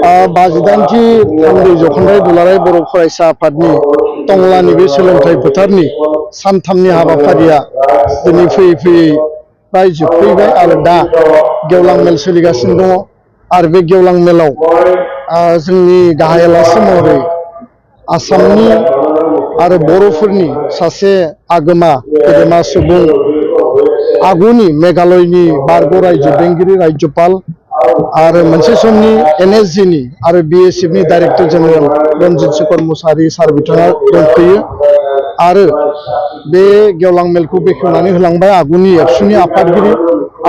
बाजिदाइनथि थान्दै जख'न्दाय दुलाराय बर' फरायसा आफादनि टंलानि बे सोलोंथाइ फोथारनि सानथामनि हाबाफारिया दिनै फैयै फैयै प्राय जोबफैबाय आरो दा गेवलां मेल सोलिगासिनो दङ आरो बे गेवलां मेलाव जोंनि गाहाय आलासि महरै आसामनि आरो बर'फोरनि सासे आगोमा गेदेमा सुबुं आगुनि मेघालयनि बारग' रायजो बेंगिरि राज्यपाल आरो मोनसे समनि NSGनि आरो BSFनि डाइरेक्टर जेनेरेल रन्जित शेखर मुसाहारि सार बिथाङा दंफैयो आरो बे गेवलां मेलखौ बेखेवनानै होलांबाय आगुनि एबसुनि आफादगिरि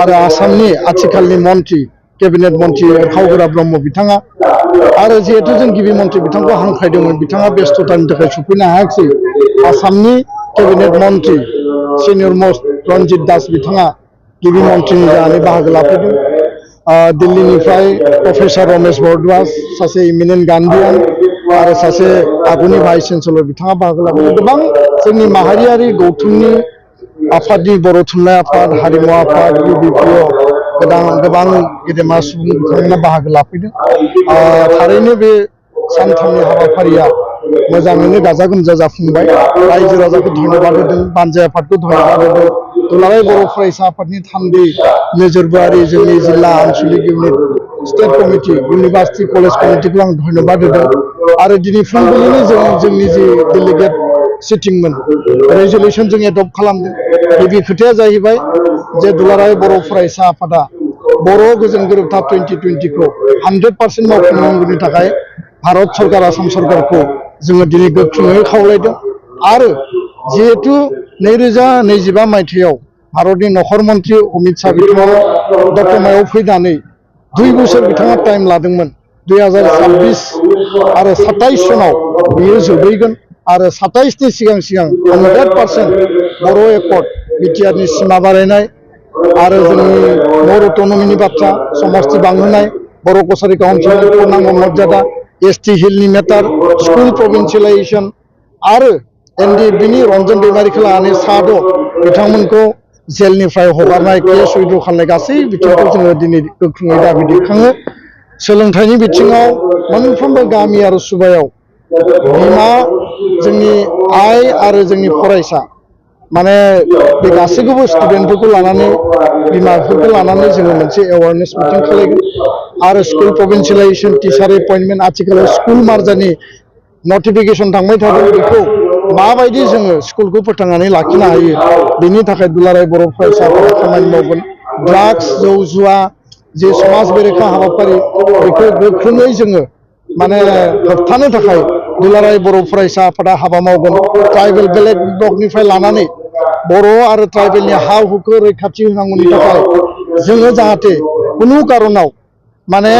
आरो आसामनि आथिखालनि मन्त्रि केबिनेट मन्त्रि खावगोरा ब्रह्म बिथाङा आरो जिहेतु जों गिबि मन्त्रि बिथांखौ हांख्रायदोंमोन बिथाङा बेस्थ'तानि थाखाय सफैनो हायाखिसै आसामनि केबिनेट मन्त्रि सिनियर मस्ट रन्जित दास बिथाङा गिबि मन्त्रिनि जानानै बाहागो लाफैदों दिल्लीनिफ्राय प्रफेसर रमेश भरद्वाज सासे इमिनेन्ट गान्धीयान आरो सासे आगुनि भाइस चेन्सेलर बिथाङा बाहागो लाफैदों गोबां जोंनि माहारियारि गौथुमनि आफादनि बर' थुनलाइ आफाद हारिमु आफाद UBPO गोबां गेदेमा सुबुं बिथांमोना बाहागो लाफैदों थारैनो बे सानथामनि हाबाफारिया मोजाङैनो गाजा गोमजा जाफुंबाय रायजो राजाखौ धन्यबाद होदों बानजाय आफादखौ धन्यबाद होदों दुलाराय बर' फरायसा आफादनि थान्दै नोजोरबारि जोंनि जिल्ला आनसलिक unit state committee university college कमिटिखौ आं धन्यबाद होदों आरो दिनै फुंबिलिनि जोंनि जि डेलिगेट सिटिंमोन रेजलिउसन जों एडप्ट खालामदों गिबि खोथाया जाहैबाय जे दुलाराय बर' फरायसा आफादा बर' गोजोन गोरोबथा 2020खौ 100% मावफुंनांगौनि थाखाय भारत सरकार आसाम सरकारखौ जोङो दिनै गोख्रोङै खावलायदों आरो जिहेतु 2025 मायथाइयाव भारतनि नखर मन्त्रि अमित शाह बिथाङा दतमायाव फैनानै 2 बोसोर बिथाङा टाइम लादोंमोन 2026 आरो 27 सनाव बियो जोबहैगोन आरो 27नि सिगां 100% बर' एकर्ड बिटिआरनि सिमा बारायनाय आरो जोंनि बर' अट'नमिनि बाथ्रा समस्ति बांहोनाय बर' कसारि काउन्सिलनि पूर्णांग मर्यादा ST हिलनि मेटार स्कुल प्रभिन्सियेलाइजेसन आरो NDFBनि रन्जन दैमारिखौ लानानै साद' बिथांमोनखौ जेलनिफ्राय हगारनाय केस उइड्र खालामनाय गासै बिथिंखौ जोङो दिनै गोख्रोङै दाबि दैखाङो सोलोंथाइनि बिथिङाव मोनफ्रोमबो गामि आरो सुबायाव बिमा जोंनि आइ आरो जोंनि फरायसा माने बे गासैखौबो स्टुडेन्टफोरखौ लानानै बिमाफोरखौ लानानै जोङो मोनसे एवारनेस मिटिं खालामगोन आरो स्कुल प्रभिन्सियेलाइजेसन टिचार एपइन्टमेन्ट आथिखालाव स्कुल मार्जारनि नटिफिकेसन थांबाय थादों बेखौ माबायदि जोङो स्कुलखौ फोथांनानै लाखिनो हायो बेनि थाखाय दुलाराय बर' फरायसाफोरा खामानि मावगोन ड्राग्स जौ जुवा जे समाज बेरेखा हाबाफारि बेखौ गोख्रोङै जोङो माने होबथानो थाखाय दुलाराय बर' फरायसा आफादा हाबा मावगोन ट्राइबेल बेलेग ब्लकनिफ्राय लानानै बर' आरो ट्राइबेलनि हा हुखौ रैखाथि होनांगौनि थाखाय जोङो जाहाथे खुनु कारनाव माने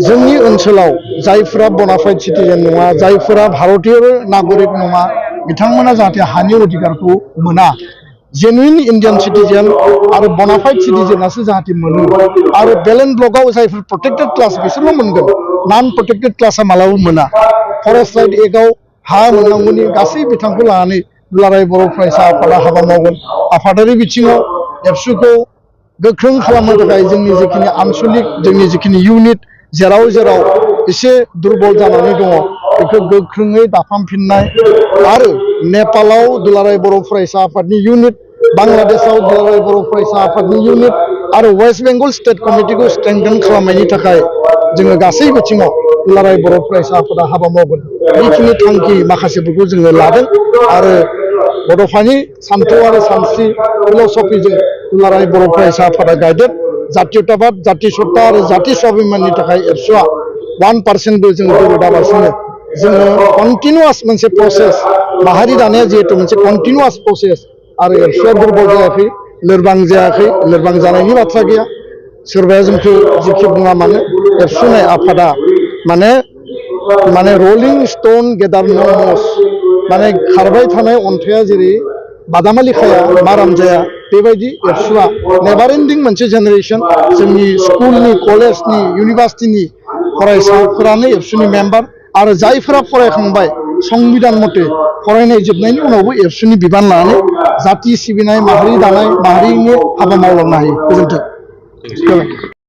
जोंनि ओनसोलाव जायफोरा बनाफाइड सिटिजेन नङा जायफोरा भारतीय नागरिक नङा बिथांमोना जाहाथे हानि अधिकारखौ मोना जेनुइन इन्डियान सिटिजेन आरो बनाफाइड सिटिजेनासो जाहाथे मोनो आरो बेलेन्ड ब्लकआव जायफोर प्रटेक्टेड क्लास बिसोरल' मोनगोन नन प्रटेक्टेड क्लासा मालाबा मोना फरेस्ट राइट एक्टआव हा मोननांगौनि गासै बिथांखौ लानानै दुलाराय बर' फरायसा आफादा हाबा मावगोन आफादारि बिथिङाव एबसुखौ गोख्रों खालामनो थाखाय जोंनि जिखिनि आनसलिक जोंनि जिखिनि इउनिट जेराव एसे दुर्बल जानानै दङ बेखौ गोख्रोङै दाफामफिननाय आरो नेपालाव दुलाराय बर' फरायसा आफादनि इउनिट बांलादेशआव दुलाराय बर' फरायसा आफादनि इउनिट आरो वेस्ट बेंगल स्टेट कमिटिखौ स्ट्रेंथेन खालामनायनि थाखाय जोङो गासै बिथिङाव दुलाराय बर' फरायसा आफादा हाबा मावगोन बेखिनि थांखि माखासेफोरखौ जोङो लादों आरो बड'फानि सान्थौ आरो सानस्रि फिलसफिजों दुलाराय बर' फरायसा आफादा गायदेड जातीयताबाद जाति सत्ता आरो जाति स्वाभिमाननि थाखाय एबसुआ 1%बो जोङो दोरोदालासिनो जोङो कन्टिनिउआस मोनसे प्रसेस माहारि दानाया जिहेतु मोनसे कन्टिनिउआस प्रसेस आरो एबसुआ दुर्बल जायाखै लोरबां जायाखै लोरबां जानायनि बाथ्रा गैया सोरबाया जोंखौ जिखि बुङा मानो एबसुनाय आफादा माने रलिं स्टोन गेदार नो मस माने खारबाय थानाय अन्थाइया जेरै बादामालि खाया माराम जाया बेबायदि एबसुआ नेभार एन्डिं मोनसे जेनेरेसन जोंनि स्कुलनि कलेजनि इउनिभार्सिटिनि फरायसाफोरानो एबसुनि मेम्बार आरो जायफोरा फरायखांबाय संबिधान मथे फरायनाय जोबनायनि उनावबो एबसुनि बिबान लानानै जाति सिबिनाय माहारि दानाय माहारिनि हाबा मावलांनो हायो गोजोन्थों।